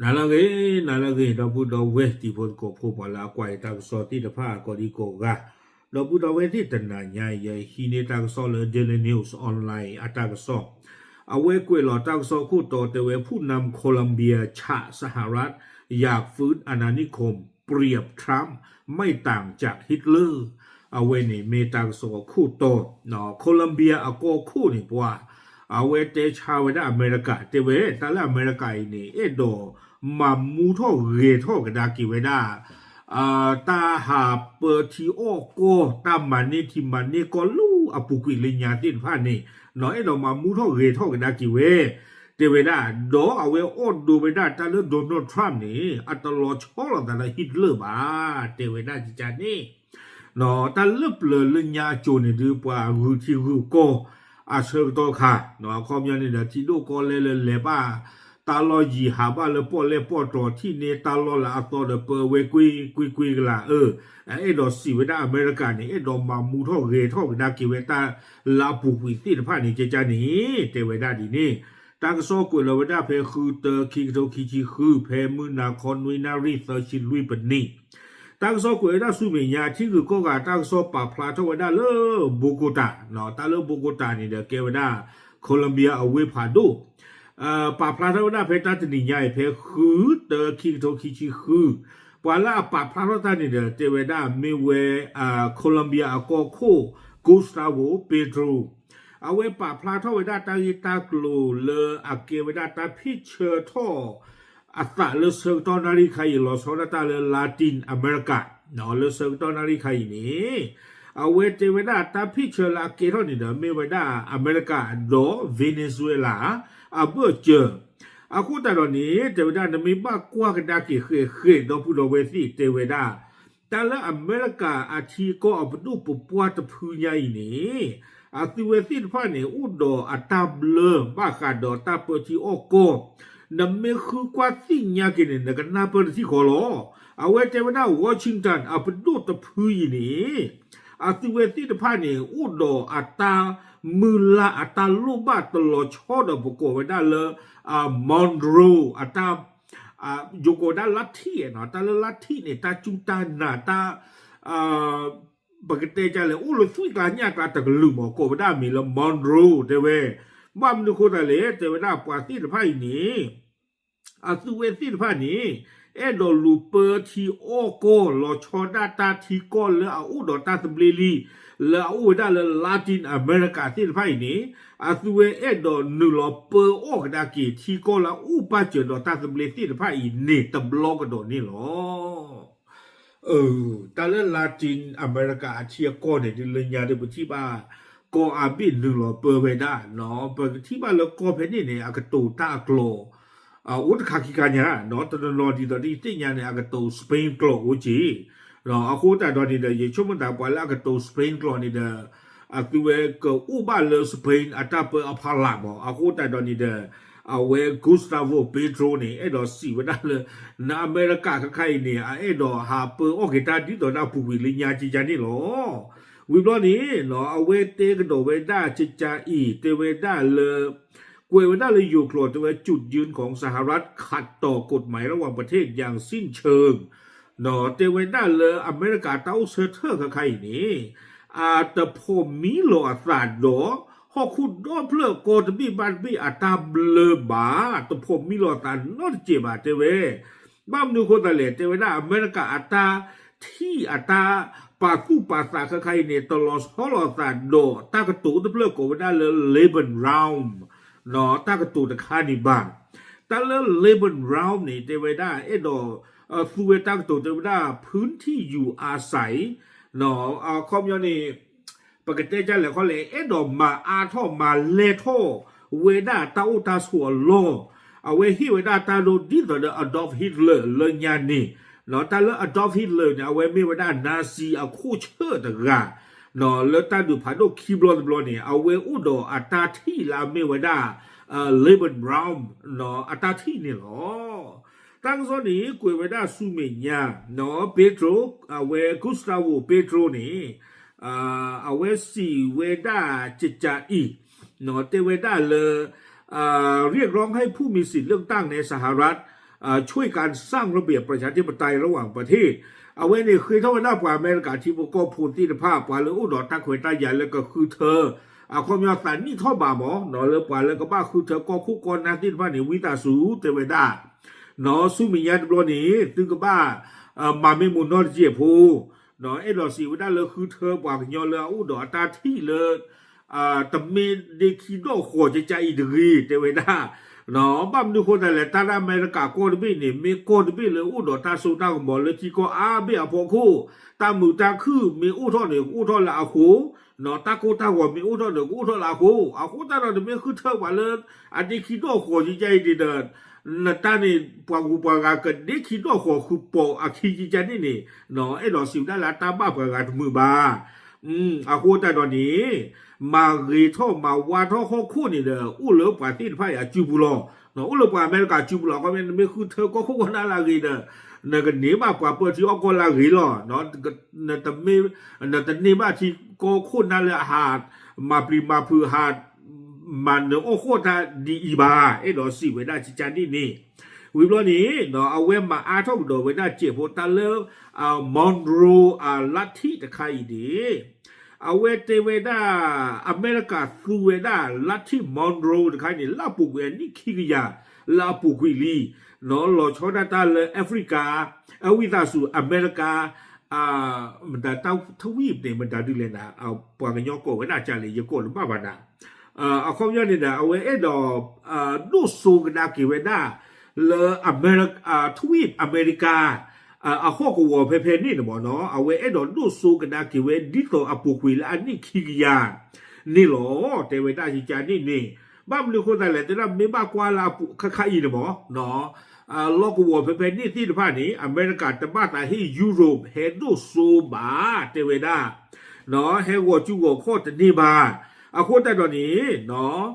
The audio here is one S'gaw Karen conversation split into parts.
နၤလၢအဂ့ၤ, နၤလၢအဂ့ၤ, ဒီပုၢ်ဒီဝဲၢ်တံၤဖိသကိးဖိ ပှၤလၢအကွၢ်ယတၢ်ကစီၣ်သ့ၣ်တဖၣ် ကိးဒံကိးဂၤ, ဒီပုၢ်ဒီဝဲၢ်သ့ၣ်တနၤညါအံၤ ယဟံးန့ၢ်တၢ်ကစီၣ်လၢ Daily News Online အတၢ်ကစီၣ်, အဝဲကွဲးလီၤတၢ်ကစီၣ်ခိၣ်တီတဲဝဲ ผู้นำโคลัมเบียฉะสหรัฐ อยากฟื้นอาณานิคม เปรียบทรัมป์ ไม่ต่างจากฮิตเลอร์ အဝဲန့ၣ်မ့ၢ်တၢ်ကစီၣ်အခိၣ်တီ, Colombia အကီၢ်ခိၣ်န့ၣ်ပှၤ, အဝဲတဲဆါဝဲဒၣ်အမဲရကၤ တဲဝဲ တၢ်လၢအမဲရကၤအံၤန့ၣ် အဲၣ်ဒိးမၤမူထီၣ်ဂဲၤထီၣ်ကဒါက့ၤဝဲဒၣ် တၢ်ဟးပၢထံအီၣ်ကီၢ် တၢ်မၤန့ၢ်ထံမၤန့ၢ်ကီၢ်လၢအပူၤကွံာ်လၢညါသ့ၣ်တဖၣ်န့ၣ်, အဲၣ်ဒိးမၤမူထီၣ်ဂဲၤထီၣ်ကဒါက့ၤဝဲ တဲဝဲဒၣ်, ဒီးအဝဲအီၣ်ဒိဝဲဒၣ်တၢ်လၢ Donald Trump န့ၣ် အတလီၤဆီလိာ်သးဒီး Hitler ဘၣ်, တဲဝဲဒၣ်ကကန့ၣ် တၢ်လၢပျၢၤလၢညါအစိၤန့ၣ်ဒုး ပှၤဂုာ်ထံဂုာ်ကီၢ်အဆၢကတီၢ်ခါ, အခီပညီန့ၣ်ဒီး ထံဒိၣ်ကီၢ်လဲၢ်လၢလဲၤဘၣ် တၢ်လီၢ်ယံၤဟးဘၣ်လၢပီၣ်လဲၣ်ပီၣ်တီၤ ထံၣ်န့ၢ်တၢ်လီၢ်လၢအသီဒီးပၢဝဲကွ့ကွ့ကွ့ကလာ်, အအဲၣ်ဒိးစံးဝဲဒၣ်အမဲရကၤန့ၣ် အဲၣ်ဒိးမၤမူထီၣ်ဂဲၤထီၣ်ကဒါက့ၤဝဲတၢ်လၢအပူၤကွံာ်သ့ၣ်တဖၣ်န့ၣ် ကကန့ၣ် တဲဝဲဒၣ်ဒ်န့ၣ်, တၢ်ကစီၣ်ကွဲးလီၤဝဲဒၣ်ဖဲ ဃုတၢ ခံကထိခံဆံဃု ဖဲမုၢ်နၤခီနွံနၣ်ရံၣ်သၢဆံလွံၢ်ပနံး တၢ်ကစီၣ်ကွဲးဝဲဒၣ်ဆူမဲာ်ညါ ထံဂုၤကီၢ်ဂၤတၢ်ကစီၣ်ပာ်ဖျါထီၣ်ဝဲဒၣ်လၢ Bogota, တၢ်လၢ Bogota န့ၣ်ဒီးကဲဝဲဒၣ် Colombia အဝ့ၢ်ဖးဒိၣ်, ပာ်ဖျါထီၣ်ဝဲဒၣ်ဖဲတၢ်တနံၤညါအံၤ ဖဲဃုတၢ ခံကထိခံဆံဃု, ပှၤလၢအပာ်ဖျါထီၣ်တၢ်န့ၣ်ဒီး တဲဝဲဒၣ်မ့ၢ်ဝဲ Colombia အကီၢ်ခိၣ် Gustavo Petro, အဝဲပာ်ဖျါထီၣ်ဝဲဒၣ်တၢ်ဂ့ၢ်တၢ်ကျိၤလၢအကဲဝဲဒၣ်တၢ်ဖ့ၣ်ဆၢထီၣ် အသးလၢဆၢကတီၢ်နၣ်ရံၣ်ခါအံၤ လီၤဆီဒၣ်တၢ်လၢ Latin America, လၢဆၢကတီၢ်နၣ်ရံၣ်ခါအံၤန့ၣ်, အဝဲတဲဝဲဒၣ်တၢ်ဖ့ၣ်ဆၢလၢအကဲထီၣ်န့ၣ်ဒီး မ့ၢ်ဝဲဒၣ်အမဲရကၤဒီး Venezuela အဘၢၣ်စၢၤ, အဃိသတးဒီးန့ၣ် တဲဝဲဒၣ်နမ့ၢ်ဘၣ်ကွၢ်ကဒါက့ၤဃဲးဃဲး ဒီပုၢ်ဒီဝဲၢ်သ့ၣ် တဲဝဲဒၣ် တၢ်လၢအမဲရကၤအထံအကီၢ်အပဒိၣ်ပပှၢ်တဖုညါအံၤန့ၣ်, အသုဝဲသ့ၣ်တဖၣ်န့ၣ် အိၣ်ဒီးအတၢ်ဘျၢဘၣ်ဃးဒီးတၢ်ပၢထံအီၣ်ကီၢ်, နမ့ၢ်ဃုကွၢ်သ့ၣ်ညါက့ၤန့ၣ် နကနၢ်ပၢၢ်တထံၣ်ဃီလီၤ. အဝဲတဲဝဲဒၣ် Washington အပဒိၣ်တဖုအံၤန့ၣ်, အသုဝဲသ့ၣ်တဖၣ်န့ၣ် အိၣ်ဒီးအတၢ်မုၢ်လၢ်အတၢ်လိၣ်ဘၣ်တလီၤဆီဒီးပကိးဝဲဒၣ်လၢ Monroe အတၢ် ယိၤကိးဝဲဒၣ်လါထံၣ်, တၢ်လၢလါထံၣ်န့ၣ် တၢ်စူၢ်တၢ်နာ် တၢ် ပကတဲဒ်လဲၣ် အိၣ်လၢသွံၣ်ကျါညၣ်ကျါတကလုာ်မး ကိးဝဲဒၣ်အမံၤလၢ Monroe တဲဝဲ, ဘၣ်မနုၤဃိသတးလဲၣ် တဲဝဲဒၣ်ပှၤသ့ၣ်တဖၣ်အံၤန့ၣ်, အသုဝဲသ့ၣ်တဖၣ်န့ၣ် အဲၣ်ဒိးလူၤပၢထံအီၣ်ကီၢ် လီၤဆီဒၣ်တၢ်ထံကီၢ်လၢအအိၣ်ဒီးတၢ်သဘျ့လံ, လၢအအိၣ်ဝဲဒၣ်လၢ Latin America သ့ၣ်တဖၣ်အံၤန့ၣ်, အသုဝဲအဲၣ်ဒိးနုာ်လီၤပၢအီၣ်ကဒါက့ၤထံကီၢ်လၢအအိၣ်ပၣ်စၢၤဒီးတၢ်သဘျ့သ့ၣ်တဖၣ်အံၤန့ၣ် တဘျီကဒီးန့ၣ်လီၤ. တၢ်လၢ Latin America အထံအကီၢ်န့ၣ် ဒ်လၢညါဒီး ပထံၣ်ဘၣ် ကီၢ်အါဘ့ၣ်နုာ်လီၤပၢဝဲဒၣ်, ပကထံၣ်ဘၣ်လၢကီၢ်ဖဲန့ၣ်န့ၣ် အကတိၤတၢ်အကျိာ် အိၣ်တခါခံခါညါ, တနီၤနီၤဒ်သိးဒ်ယသ့ၣ်ညါန့ၣ် အကတိၤ Spain ကျိာ်အိၣ်က့ၤ, အဃိသတးဒီးန့ၣ်ဒီး ယဆိကမိၣ်သးပှၤလၢအကတိၤ Spain ကျိာ်န့ၣ်ဒီး အသုဝဲကအိၣ်ဘၣ်လၢ Spain အတၢ်ပၢအဖီလာ်မး, အဃိသတးဒီးန့ၣ်ဒီး အဝဲ Gustavo Petro န့ၣ် အဲၣ်ဒိးစံးဝဲဒၣ်လၢ နအမဲရကၤခဲခါအံၤန့ၣ် အအဲၣ်ဒိးဟးပၢအီၣ်က့ၤတၢ်ဒ်သိးဒၣ်ပူၤကွံာ်လၢညါကကန့ၣ်လီၤ. ဝံၤဘျီန့ၣ် အဝဲတဲကဒီးဝဲဒၣ်ကကအံၤ တဲဝဲဒၣ်လၢ ကွဲးဝဲဒၣ်လၢယိၤကျိာ်တဲဝဲ จุดยืนของสหรัฐขัดต่อกฎหมายระหว่างประเทศอย่างสิ้นเชิง တဲဝဲဒၣ်လၢအမဲရကၤတၢ်အိၣ်ဆၢထၢၣ်ခဲခါအံၤန့ၣ် အတဖိးမံလီၤအသးဒီး ဟီၣ်ခိၣ်ဒီဖျၢၣ်ကီၢ်တဘ့ၣ်ဘၣ်တဘ့ၣ်အတၢ်ဘျၢဘၣ်, တဖိးမံလီၤအသးနီတစဲးဘၣ် တဲဝဲ ဘၣ်မနုၤအဃိသတးလဲၣ် တဲဝဲဒၣ်အမဲရကၤအတၢ်ထံၣ်အတၢ်ပာ်သူၣ်ပာ်သးခဲခါအံၤန့ၣ် တလီၤဆီလိာ်သးဒီးတၢ်ကတိၤတဖျၢၣ်ကိးဝဲဒၣ်လၢ Lebensraum တၢ်ကတိၤတခါန့ၣ်ဘၣ်. တၢ်လၢ Lebensraum န့ၣ် တဲဝဲဒၣ်အဲၣ်ဒိး သူဝဲတၢ်ကတိၤတဲဝဲဒၣ် พื้นที่อยู่อาศัย အခီပညီန့ၣ် ပကတဲဒ်လဲၣ်ခီလဲၣ် အဲၣ်ဒိးမၤအါထီၣ်မၤလဲၢ်ထီၣ်ဝဲဒၣ်တၢ်အိၣ်တၢ်ဆိးအလီၢ်, အဝဲဟ့ၣ်ဝဲဒၣ်တၢ်ဒိဒ်သိးဒီး Adolf Hitler လၢညါန့ၣ်, တၢ်လၢ Adolf Hitler န့ၣ် အဝဲမ့ၢ်ဝဲဒၣ် Nazi အခိၣ်ဆၢၣ်တဂၤ လၢတၢ်ဒုးဖးဒိၣ်ခံဘျီတဘျီန့ၣ် အဝဲအိၣ်ဒီးအတၢ်ထံၣ်လၢအမ့ၢ်ဝဲဒၣ် Lebensraum အတၢ်ထံၣ်န့ၣ်လီၤ. တၢ်ကစီၣ်န့ၣ် ကွဲးဝဲဒၣ်ဆူမဲာ်ညါ Petro အဝဲ Gustavo Petro န့ၣ် အဝဲစံးဝဲဒၣ်ကကအံၤ တဲဝဲဒၣ်လၢ เรียกร้องให้ผู้มีสิทธิ์เลือกตั้งในสหรัฐ ช่วยกันสร้างระเบียบประชาธิปไตยระหว่างประเทศ အဝဲန့ၣ်ဃ့ထီၣ်ဝဲဒၣ်ပှၤအမဲရကၤထံဖိကီၢ်ဖိသ့ၣ်တဖၣ် ပှၤလၢအိၣ်ဒီးတၢ်ခွဲးတၢ်ယာ်လၢကဃုထၢ အခီပညီသးနံၣ်ထီၣ်ဘးမး လၢပှၤလၢကဘၣ်ဃုထၢကီၢ်ခိၣ်ကီၢ်နၢ်သ့ၣ်တဖၣ်န့ၣ် ဝံသးစူၤတဲဝဲဒၣ် ဆူမဲာ်ညါတဘျီန့ၣ် သုကဘၣ် မၤမ့ၢ်မိၢ်နီၢ်တစဲးဖိ အဲၣ်ဒိးစံးဝဲဒၣ်လၢဃုထၢပှၤကညီလၢအအိၣ်ဒီးအတၢ်ထံၣ်လၢ တမ့ၢ်ဒ့ခံဒီၣ်ဃီၤကကါအံၤတဂ့ၤ တဲဝဲဒၣ် ဘၣ်မနုၤဃိသတးလဲၣ် တၢ်လၢအမဲရကၤကီၢ်တဘ့ၣ်န့ၣ် မ့ၢ်ကီၢ်တဘ့ၣ်လၢအိၣ်ဒီးတၢ်စိတၢ်ကမီၤလၢထံကီၢ်အါဘ့ၣ်အဖီခိၣ် တၢ်မုာ်တၢ်ခုၣ်မ့ၢ်အိၣ်ထီၣ်န့ၣ် ကအိၣ်ထီၣ်လၢအဃိ တၢ်ကိၢ်တၢ်ဂီၤမ့ၢ်အိၣ်ထီၣ်န့ၣ် ကအိၣ်ထီၣ်လၢအဃိ အဃိသတးဒီး တမ့ၢ်ဃုထၢပှၤလၢ အဒ့ခံဒီၣ်ဃီၤကကါအံၤန့ၣ်ဒီး နတၢ်န့ၣ် ပှၤဂုၤပှၤဂၤကဒ့ခံဒီၣ်ဃီၤဃုာ်ပိာ်အခံကကါန့ၣ်န့ၣ် အဲၣ်ဒိးစံးဝဲဒၣ်လၢအတၢ်ဘၣ်ပှၤဂၤတမုာ်ဘၣ် အဃိသတးဒီးန့ၣ် မၤဂ့ၤထီၣ်မၤဝါထီၣ်ဟီၣ်ခိၣ်န့ၣ်ဒီး အိၣ်လၢပှၤသ့ၣ်တဖၣ်အံၤအစုပူၤလီၤ. အိၣ်လၢပှၤအမဲရကၤစုပူၤလီၤ. အခီပညီ နမ့ၢ်ဃုထၢကီၢ်ခိၣ်ကီၢ်နၢ်လၢအဂ့ၤဒီး နကန့ၢ်ဘၣ်ပှၤပၢထံအီၣ်ကီၢ်လၢအဂ့ၤလီၤ. နတမ့ၢ် နတန့ၢ်ဘၣ်ထံကီၢ်ခိၣ်နၢ်လၢအဟး မၤပျံၤမၤဖုးဟး မၤနၢၤအီၣ်ဃီၣ်တၢ်ဒ်အံၤဘၣ်. အဲၣ်ဒိးစံးဝဲဒၣ်ကကါန့ၣ်န့ၣ် ဝံၤဘျီန့ၣ် အဝဲမၤအါထီၣ်ကဒီးဝဲဒၣ်စဲးဖိတၢ်လၢ Monroe အလါထံၣ်တခါအံၤန့ၣ် အဝဲတဲဝဲဒၣ် အမဲရကၤသူဝဲဒၣ်လါထံၣ် Monroe တခါန့ၣ် လၢအပူၤကွံာ်အနံၣ်ခံကယၤ လၢအပူၤကွံာ်လံ လီၤဆီဒၣ်တၢ်လၢ Africa အဝံသးစူၤ အမဲရကၤ မတၤတၢ်ထဝံၣ်န့ၣ် မတၤဒုးလဲၣ်နၤ ပှၤကညီကိးဝဲဒၣ်ကလဲၣ် ယကိးတဘၣ်ဘၣ်နၤ အခီပညီန့ၣ်ဒီး အဝဲအဲၣ်ဒိး ဒိၣ်စိကဒါက့ၤဝဲဒၣ် လၢ ထဝံၣ်အမဲရကၤ အဟီၣ်ကဝီၤဖဲဖဲန့ၣ်န့ၣ်မ့ၢ်နီၤ အဝဲအဲၣ်ဒိးဒိၣ်စိကဒါက့ၤဝဲ ဒ်သိးအပူၤကွံာ်လၢအနံၣ်ခံကယၤန့ၣ်လီၤ. တဲဝဲဒၣ်ကကါန့ၣ်န့ၣ် ဘၣ်မနုၤဃိသတးလဲၣ် တဲဒၣ်မ့ၢ်ဘၣ်ကွၢ်လၢအပူၤခါခါအံၤန့ၣ်မ့ၢ်နီၤ လီၢ်ကဝီၤဖဲဖဲန့ၣ်သ့ၣ်တဖၣ်န့ၣ် အမဲရကၤတဘၣ်သးဟ့ၣ် Europe ဟဲဒိၣ်စိဘၣ် တဲဝဲဒၣ် ဟဲဂီၤစုဂီၤခီၣ်တန့ၢ်ဘၣ်. အဃိသတးဒီးန့ၣ်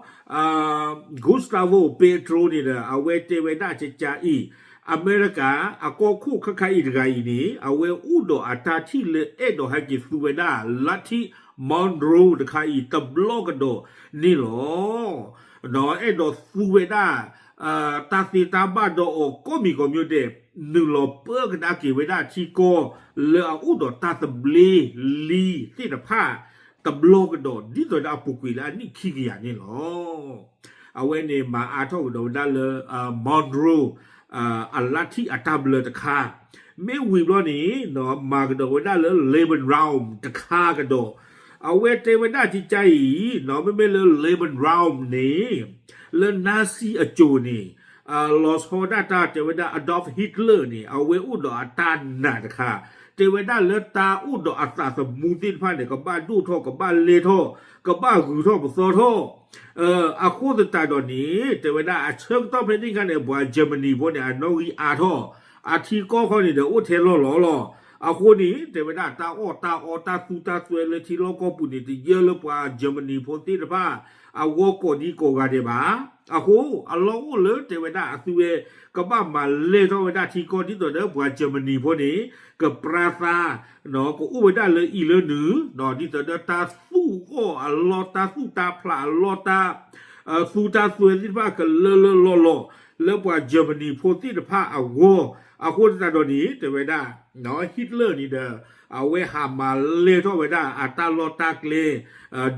Gustavo Petro န့ၣ်ဒီး အဝဲတဲဝဲဒၣ်ကကါအံၤ အမဲရကၤ အကီၢ်ခိၣ်ခါခါအံၤတဂၤအံၤန့ၣ် အဝဲအိၣ်ဒီးအတၢ်ထံၣ်လၢအဲၣ်ဒိးဟဲက့ၤသူဝဲဒၣ် လါထံၣ် Monroe တခါအံၤ တဘျီကဒီးန့ၣ်လီၤ. အဲၣ်ဒိးသူဝဲဒၣ် တၢ်သ့တၢ်ဘၣ်ဒီးအီၤကိးမံၤကိးမံၤဒဲး နုာ်လီၤပၢကဒါက့ၤဝဲဒၣ်ထံကီၢ်လၢအအိၣ်ဒီးတၢ်သဘျ့လံသ့ၣ်တဖၣ် တဘျီကဒီး ဒ်သိးဒီးအပူၤကွံာ်လၢအနံၣ်ခံကယၤန့ၣ်လီၤ. အဝဲန့ၣ်မၤအါထီၣ်ကဒီးဝဲဒၣ်လၢ Monroe အလါထံၣ်အတၢ်ဘျၢတခါ မ့ၢ်ဝံၤဘျီန့ၣ် မၤကဒီးဝဲဒၣ်လၢ Lebensraum တခါကဒီး အဝဲတဲဝဲဒၣ်ကကါအံၤ မ့မ့ၢ်လၢ Lebensraum န့ၣ် လၢ Nazi အစိၤန့ၣ် လီၤဆီဒၣ်တၢ်တဲဝဲဒၣ် Adolf Hitler န့ၣ် အဝဲအိၣ်ဒီးအတၢ်နာ်တခါ တဲဝဲဒၣ်လၢတၢ်အိၣ်ဒီးအသးသမူသ့ၣ်တဖၣ်န့ၣ် ကဘၣ်ဒိၣ်ထီၣ် ကဘၣ်လဲၢ်ထီၣ် ကဘၣ်ဂုၤထီၣ်ပသီထီၣ် အဃိသတးဒီးန့ၣ် တဲဝဲဒၣ်အဆၢကတီၢ်ဖဲန့ၣ်အခါန့ၣ် ပှၤ Germany ဖိန့ၣ် အနီၣ်ဂံၢ်အါထီၣ် အထံကီၢ်ခီန့ၣ်ဒီးအိၣ်ထဲလီၢ်လီၤလီၤ. အဃိန့ၣ် တဲဝဲဒၣ်တၢ်အီၣ်တၢ်အီတၢ်သူတၢ်သွဲလၢထံလီၢ်ကီၢ်ပူၤန့ၣ် တယၢလၢပှၤ Germany ဖိသ့ၣ်တဖၣ် အဂီၢ်ကိးဒံကိးဂၤဒဲးဘၣ်. အဃိ အလီၢ်အိၣ်လၢတဲဝဲဒၣ်အသုဝဲ ကဘၣ်မၤလဲၢ်ထီၣ်ဝဲဒၣ်ထံကီၢ်ဒ်သိးဒီးပှၤ Germany ဖိန့ၣ် ကပြါသါ ကအိၣ်ဝဲဒၣ်လၢအံၤလၢနုၤ ဒ်သိးဒီးတၢ်သူၣ်အီၣ်အလီၢ် တၢ်သူၣ်တၢ်ဖျးအလီၢ် တၢ်သူတၢ်သွဲသ့ၣ်တဖၣ်ကလၢလၢလီၢ်လီၢ် လၢပှၤ Germany ဖိသ့ၣ်တဖၣ်အဂီၢ် အဃိသတးဒီးန့ၣ် တဲဝဲဒၣ် Hitler န့ၣ်ဒီး အဝဲဟးမၤလဲၢ်ထီၣ်ဝဲဒၣ်အတၢ်လီၢ်တၢ်ကျဲ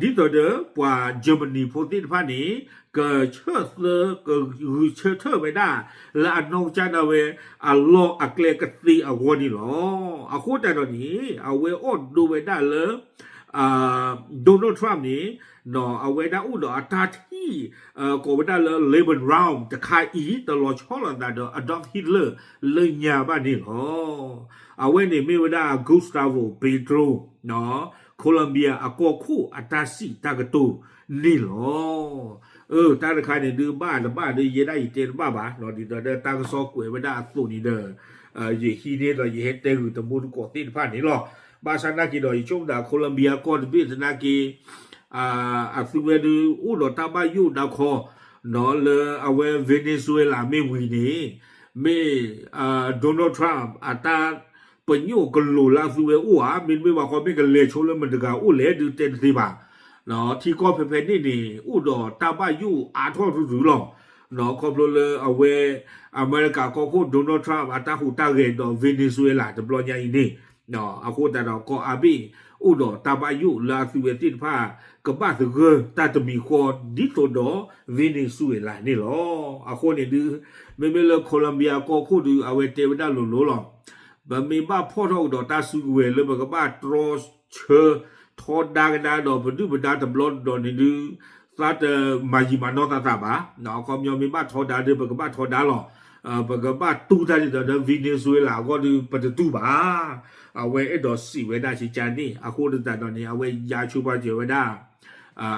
ဒ်သိးဒီးပှၤ Germany ဖိသ့ၣ်တဖၣ်န့ၣ် ကဆၢၣ်သၢ ကဂုာ်ဆၢထၢၣ်ဝဲဒၣ် လၢအနီၢ်ကစၢ်ဒၣ်ဝဲ အလီၢ်အကျဲကသ့အဂီၢ်န့ၣ်လီၤ. အဃိသတးဒီးန့ၣ် အဝဲအိၣ်ဒိဝဲဒၣ်လၢ Donald Trump န့ၣ် အဝဲဒၣ်အိၣ်ဒီးအတၢ်ထံၣ် ကိးဝဲဒၣ်လၢ Lebensraum တခါအံၤ တလီၤဆီလိာ်သးဒီး Adolf Hitler လၢညါဘၣ်န့ၣ်လီၤ. အဝဲန့ၣ်မ့ၢ်ဝဲဒၣ် Gustavo Petro Colombia အကီၢ်ခိၣ်အတၢ်စံးတၢ်ကတိၤန့ၣ်လီၤ. အၢ တၢ်တခါန့ၣ်ဒုးဘၣ်တဘၣ်ဒီး ယဲဒၣ်ယတဲတဘၣ်ဘၣ် ဒ်သိးဒီးတၢ်ကစီၣ်ကွဲးဝဲဒၣ်အသိးန့ၣ်ဒီး ယဟံးန့ၢ်ဒီးယဟဲတဲဂုာ်တမူတကိးသ့ၣ်တဖၣ်န့ၣ်လီၤ. ဘၣ်ဆၣ်နာ်က့ဒီး ယဆိကမိၣ်ဒၣ် Colombia ကီၢ်တဘ့ၣ်သနာ်က့ အသုဝဲဒုးအိၣ်ဒီးတၢ်ဘၣ်ယိၣ်ဒၣ်ခီ လၢအဝဲ Venezuela မ့ၢ်ဝံၤန့ၣ် မ့ၢ် Donald Trump အတၢ်ပညိၣ်ကလိၤလၢအသုဝဲအိၣ်ဧါ မ့တမ့ၢ်ဘၣ်ခီ မ့ၢ်ကလဲၤဆိလၢမတၤတဂၤအိၣ်လဲၣ်ဒုးတဲတသ့ဘၣ်. ထံကီၢ်ဖဲဖဲန့ၣ်န့ၣ် အိၣ်ဒီးတၢ်ဘၣ်ယိၣ်အါထီၣ်ရုရုလီၤ. ခီဖျိလၢအဝဲ အမဲရကၤကီၢ်ခိၣ် Donald Trump အတၢ်ဟူးတၢ်ဂဲၤဒီး Venezuela တဘျီညါအံၤန့ၣ် အဃိသတးဒီး ကီၢ်အါဘ့ၣ်အိၣ်ဒီးတၢ်ဘၣ်ယိၣ်လၢအသုဝဲသ့ၣ်တဖၣ် ကဘၣ်သဂၢၢ်တၢ်တမံၤဃီ ဒ်သိးဒီး Venezuela န့ၣ်လီၤ. အဃိန့ၣ်ဒုး မ့မ့ၢ်လၢ Colombia ကီၢ်ခိၣ်ဒုး အဝဲတဲဝဲဒၣ်လိၤလိၤလီၤ. ပမ့ၢ်ဘၣ်ဖီၣ်ထီၣ်ကဒီးတၢ်စုကဝဲၤလၢပကဘၣ်တြီဆၢထီဒါကဒါဒီး ပဒုၣ်ပဒါတဘျီဒီးန့ၣ်ဒုး သးတမၤယံာ်မၤနီၢ်သးသးဘၣ်. အခီပညီမ့ၢ်ဘၣ်ထီဒါဒီး ပကဘၣ်ထီဒါလီၤ. ပကဘၣ်တူၢ်တၢ်ဒ်သိးဒီး Venezuela အဂီၢ်ဒီး ပတတူၢ်ဘၣ်. အဝဲအဲၣ်ဒိးစံးဝဲဒၣ်ကကန့ၣ် အဃိသတးဒီးန့ၣ် အဝဲယါဆိပာ်စၢၤဝဲဒၣ်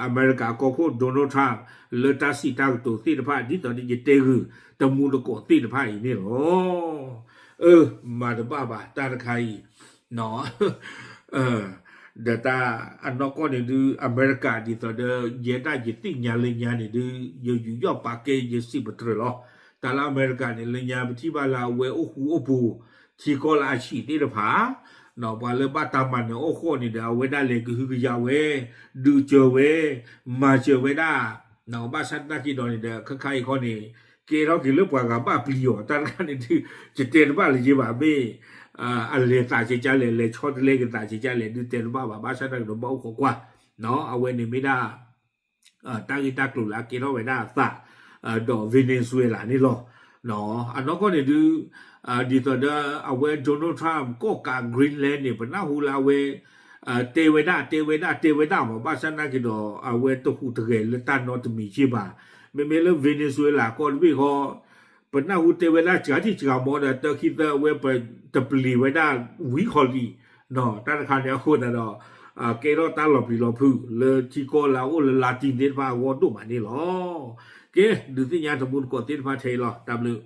အမဲရကၤကီၢ်ခိၣ် Donald Trump လၢတၢ်စံးတၢ်ကတိၤသ့ၣ်တဖၣ် ဒ်သိးဒီးယတဲဂုာ်တမူတကိးသ့ၣ်တဖၣ်အံၤန့ၣ်လီၤ. အၢ မၤတဘၣ်ဘၣ်တၢ်တခါအံၤ ဒီးတၢ်အနီၢ်ကီၢ်န့ၣ်ဒုး အမဲရကၤဒ်သိးဒီး ယဲဒၣ်ယသ့ၣ်ညါလၢညါန့ၣ်ဒုး ယယူးယီၣ်ပာ်ကဲယစံးပတြၢၤလီၤ. တၢ်လၢအမဲရကၤန့ၣ် လၢညါပထံၣ်ဘၣ်လၢအဝဲအိၣ်ဃူအိၣ်ဖိး ထံကီၢ်လၢအဆံးသ့ၣ်တဖၣ် ပှၤလၢဘၣ်တၢ်မၤနၢၤအီၣ်ဃီၣ်န့ၣ်ဒီး အဝဲဒၣ်လဲၤကဟုကယာ်ဝဲ ဒုးစၢၤဝဲ မၤစၢၤဝဲဒၣ် ဘၣ်ဆၣ်သနာ်က့ဒီးန့ၣ်ဒီး ခါခါအံၤခီန့ၣ် ကဲထီၣ်က့ၤလၢပှၤဂၤဘၣ်ပျံၤအီၤ တၢ်တခါန့ၣ်ဒုး ယတဲတဘၣ်လၢၤက့ဘၣ် မ့ၢ်အလဲၤသးကကလဲၣ် လဲၤဆီတလဲက့ၤသးကကလဲၣ် ဒုးတဲတဘၣ်ဘၣ် ဘၣ်ဆၣ်သနာ်က့ဒီး ဘၣ်အိၣ်ခိးကွၢ် အဝဲန့ၣ်မ့ၢ်ဒၣ် တၢ်ဂ့ၢ်တၢ်ကျိၤလၢအကဲထီၣ်ဝဲဒၣ်အသး ဒီး Venezuela န့ၣ်လီၤ. အနီၢ်ကီၢ်န့ၣ်ဒုး ဒ်သိးဒီးအဝဲ Donald Trump ကီၢ်ကး Greenland န့ၣ် ပနၢ်ဟူလၢအဝဲ တဲဝဲဒၣ် တဲဝဲဒၣ် တဲဝဲဒၣ်မး ဘၣ်ဆၣ်သနာ်က့ဒီး အဝဲတဟူးတဂဲၤလၢတၢ်နီတမံၤက့ဘၣ်. မ့မ့ၢ်လၢ Venezuela ကီၢ်တဘ့ၣ်ဃီ ပနၢ်ဟူတဲဝဲဒၣ်စှၤထံၣ်စှၤမီဒီး တၢ်ခံသၢဝဲ ပတပျံၤဝဲဒၣ်ဝံၤခီလံ တၢ်တခါန့ၣ်အဃိသတးဒီး ကဲထီၣ်တၢ်လီၤပျံၤလီၤဖုးလၢထံကီၢ်လၢအအိၣ်လၢ Latin သ့ၣ်တဖၣ်အဂီၢ်ဒိၣ်မးန့ၣ်လီၤ. ကဲ ဒုးသ့ၣ်ညါတမူတကိးသ့ၣ်တဖၣ်ထဲအံၤလီၤ. တၢ်ဘျုး